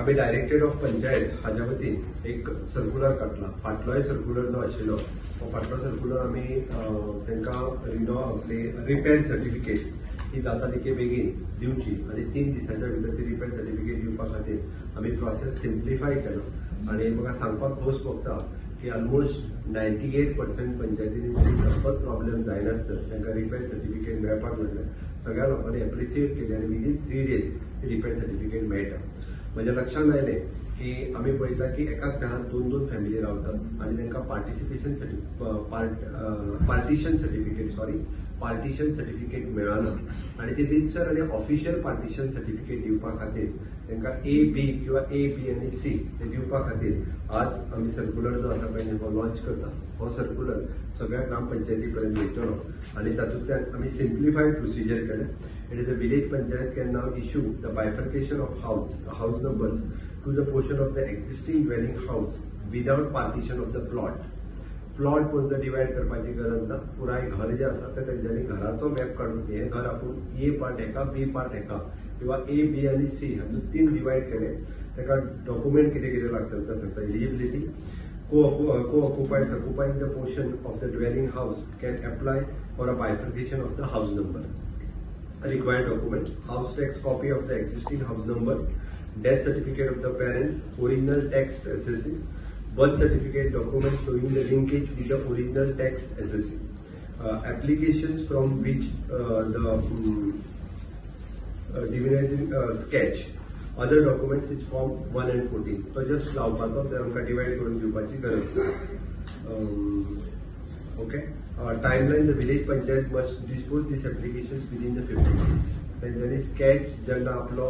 आमी directorate of panchayat हाज्या वतीन एक सर्क्युलर काडला. फाटलोय सर्क्युलर जो आशिल्लो हो फाटलो सर्क्युलर आमी तांकां रिनो आपली रिपेर सर्टिफिकेट ही जाता तितके बेगीन दिवची आनी 3 दिसांच्या भितर ती रिपेर सर्टिफिकेट दिवपा खातीर आमी प्रोसेस सिम्प्लिफाय केलो. आनी म्हाका सांगपाक खोस भोगता की ऑलमोस्ट 98% पंचायतींनी तरी कसलोच प्रॉब्लेम जायनासतना तांकां रिपेर सर्टिफिकेट मेळपाक लागलें. सगळ्या लोकांनी एप्रिसिएट केली आनी विदीन 3 डेज ती रिपेर सर्टिफिकेट मेळटा. म्हज्या लक्षांत आयलें की आमी पळयता की एकाच घरांत 2-2 फॅमिली रावतात आनी तांकां पार्टिसिपेशन पार्टिशन सर्टिफिकेट मेळना आनी ती रितसर आनी ऑफिशियल पार्टिशन सर्टिफिकेट दिवपा खातीर तांकां ए बी किंवा ए बी आनी सी ते दिवपा खातीर आज आमी सर्क्युलर जो आसा पळय हो लॉन्च करता. हो सर्क्युलर सगळ्या ग्रामपंचायती पर्यंत वयतलो आनी तातूंतल्यान आमी सिम्प्लिफायड प्रोसिजर केलें. It is a village panchayat can now issue the bifurcation of house numbers to the portion of the existing dwelling house without partition of the plot. Plot पर्यंत डिवायड करपाची गरज ना. पुराय घर जें आसा तें तेंच्यांनी घराचो मॅप काडून हें घर आपूण ए पार्ट हेका, बी पार्ट हेका किंवा ए बी आनी सी हातूंत 3 डिवायड केले. ताका डॉक्युमेंट कितें कितें लागतलें तें सांगता. Eligibility, co-occupiers occupying the portion of the dwelling house can apply for a bifurcation of the house number. Required document: house tax copy of the existing house number, death certificate of the parents, original tax assessee, birth certificate document showing the linkage with the original tax assessee, applications from which the divinizing sketch, other documents is form 1 and 14. तो just लावपाचो ते आमकां divide करून दिवपाची गरज ना. Okay, timeline: the village panchayat must dispose this applications within the 15 days. तेंच्यांनी sketch जेन्ना आपलो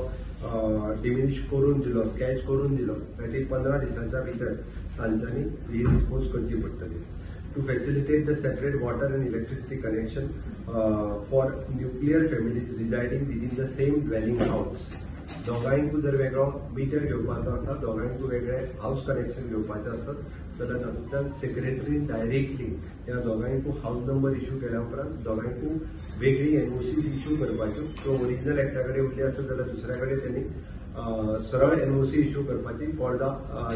डिमिनिश करून दिलो, स्कॅच करून दिलो, ताची 15 दिसांच्या भितर तांच्यांनी ही डिस्पोज करची पडटली. To facilitate the separate water and electricity connection for nuclear families residing within the same dwelling house. दोगांयकूय जर वेगळो मिटर घेवपाचो आसा, दोगांयकूय वेगळे हावस कनेक्शन घेवपाचें आसत जाल्यार तातूंतल्यान सेक्रेटरीन डायरेक्टली ह्या दोगांयकूय हावस नंबर इश्यू केल्या उपरांत दोगांयकूय वेगळी एनओसी इश्यू करपाच्यो. त्यो ओरिजिनल एकट्या कडेन उरली आसत जाल्यार दुसऱ्या कडेन तेणी सरळ एनओसी इश्यू करपाची for the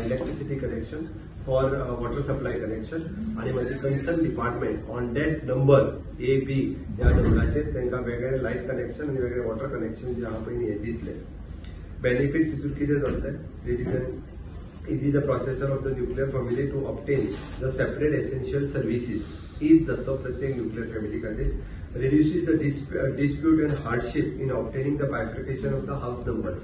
electricity connection, for water supply connection. आनी मागीर concern department on that number A B ह्या नंबराचेर तांकां वेगळे लायट कनेक्शन आनी वेगळे वॉटर कनेक्शन जे आहा पळय हें दितले. बेनिफिट्स हितून कितें जातलें? It is a processor of the nuclear family to obtain the separate essential services. Is जातलो प्रत्येक न्युक्लियर फॅमिली खातीर. Reduces the dispute and hardship in obtaining the bifurcation of the house numbers.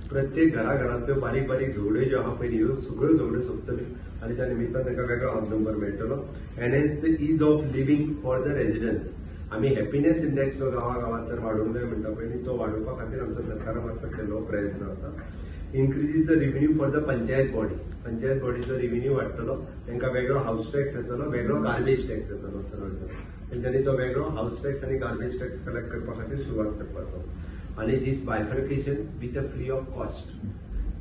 प्रत्येक घराघरांतल्यो बारीक बारीक झगड्यो ज्यो आहा पळय ह्यो सगळ्यो झगड्यो सोंपतल्यो आनी त्या निमित्तान तांकां वेगळो हावस नंबर मेळटलो. Enhance the ease of living for the residents. आमी हॅपिनेस इंडेक्स जो गांवा गांवांतल्यान वाडोवंक जाय म्हणटा पळय न्ही, तो वाडोवपा खातीर आमचो सरकारा मार्फत केल्लो प्रयत्न आसा. Increases the revenue for the panchayat body. Panchayat बॉडीचो revenue वाडटलो, तांकां वेगळो हावस टॅक्स येतलो, वेगळो गार्बेज टॅक्स येतलो. सरळ सरळ तेंच्यांनी तो वेगळो हावस टॅक्स आनी गार्बेज टॅक्स कलेक्ट करपा खातीर सुरवात करपाचो. आनी this bifurcation with a free of cost.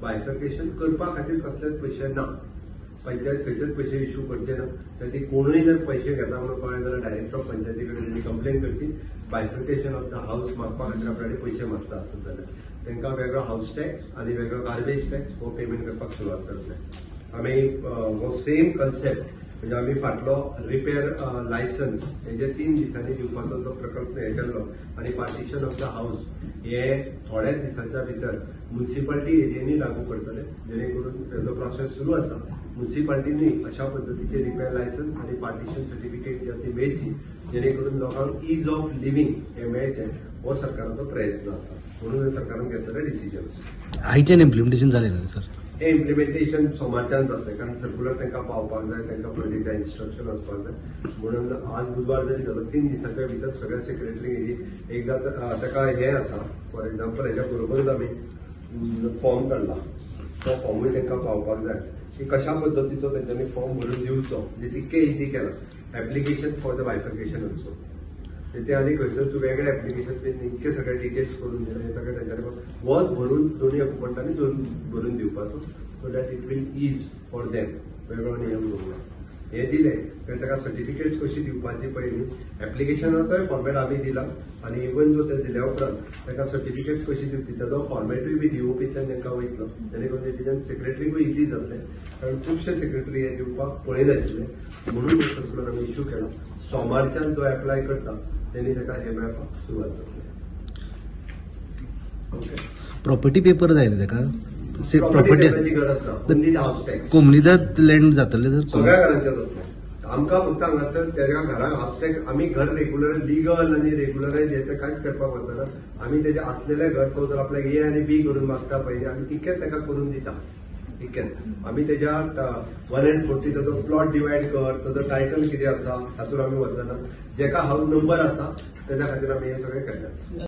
Bifurcation करपा खातीर कसलेच पयशे ना, पंचायत खंयचेच पयशे इश्यू करचे ना. ताची कोणूय जर पयशे घेता म्हणून कळ्ळें जाल्यार डायरेक्ट ऑफ पंचायती कडेन तेणी कंप्लेन करची. बायफर्केशन ऑफ the house मागपा खातीर आपल्या पयशे मागता आसत जाल्यार तांकां वेगळो हावस टॅक्स आनी वेगळो गार्बेज टॅक्स हो पेमेंट करपाक सुरवात करतले. आमी हो सेम कन्सेप्ट म्हणजे आमी फाटलो रिपेर लायसन्स हेजे 3 दिसांनी दिवपाचो जो प्रकल्प हे केल्लो आनी पार्टिशन ऑफ the house हे थोड्याच दिसांच्या भितर मुन्सिपाल्टी एरियांनी लागू करतले, जेणे करून तेजो प्रोसेस सुरू आसा. मुन्सिपाल्टीनूय अशा पद्दतीचे रिपेर लायसन्स आनी पार्टिशन सर्टिफिकेट जी आसा ती मेळची, जेणे करून लोकांक is of living हें मेळचें, हो सरकाराचो प्रयत्न आसा. म्हणून सरकारान घेतलेले डिसिजन. आयच्यान इम्प्लिमेंटेशन जालें ना सर? हे इम्प्लिमेंटेशन सोमारच्यान जातलें, कारण सर्क्युलर तांकां पावपाक जाय, तांकां पयलीं त्या इन्स्ट्रक्शन वचपाक जाय. म्हणून आज बुधवार जरी जालो, 3 दिसांच्या भितर सगळ्या सेक्रेटरींक एकदां ताका हें आसा. फॉर एग्जाम्पल हेज्या बरोबरूच आमी फॉर्म काडला, तो फॉर्मूय तांकां पावपाक जाय की कशा पद्दतीचो तेंच्यांनी फॉर्म भरून दिवचो, म्हणजे तितकें इजी केलां. Application for the bifurcation also ते आनी खंयसर तूं वेगळें एप्लिकेशन बीन इतके सगळे डिटेल्स करून दिले, हे सगळें तेंच्यांनी वच भरून दोनूय ऑक्युपंटांनी भरून दिवपाचो, so that it will ease for them. वेगळो नियम दवरला. हे दिले काय ताका सर्टिफिकेट्स कशी दिवपाची पयलीं एप्लिकेशनाचोय फॉर्मेट आमी दिला आनी इवन जो ते दिल्या उपरांत ताका सर्टिफिकेट्स कशी दिवची ताजो फॉर्मेटूय बी डीओपींतल्यान तांकां वयतलो, जेणे करून तेच्यान सेक्रेटरीकूय इजी जातलें, कारण खुबशे सेक्रेटरी हे दिवपाक पळयनाशिल्ले म्हणून हो सर्क्युलर आमी इश्यू केला. सोमारच्यान जो एप्लाय करता तेणी ताका हे मेळपाक सुरवात जातली. ओके, प्रॉपर्टी पेपर जाय न्ही ताका? प्रॉपर्टी पेपराची गरज ना, ओन्ली हाऊस टॅक्स. कोमनिदाद लँड जातले सर? सगळ्या घरांचे जातले. आमकां फक्त हांगासर तेज्या घराक हाऊस टॅक्स आमी घर रेग्युलर लिगल आनी रेग्युलरायज हे ते कांयच करपाक वचना. आमी तेजें आसलेलें घर तो जर आपल्याक ए आनी बी करून मागता पळय आमी तितकेंच ताका करून दिता, तितकेंच. आमी तेज्या 1 and 40 ताजो प्लॉट डिवायड कर, ताजो टायटल कितें आसा तातूंत आमी वचना. जेका हाऊस नंबर आसा तेज्या खातीर आमी हें सगळें केल्लें आसा.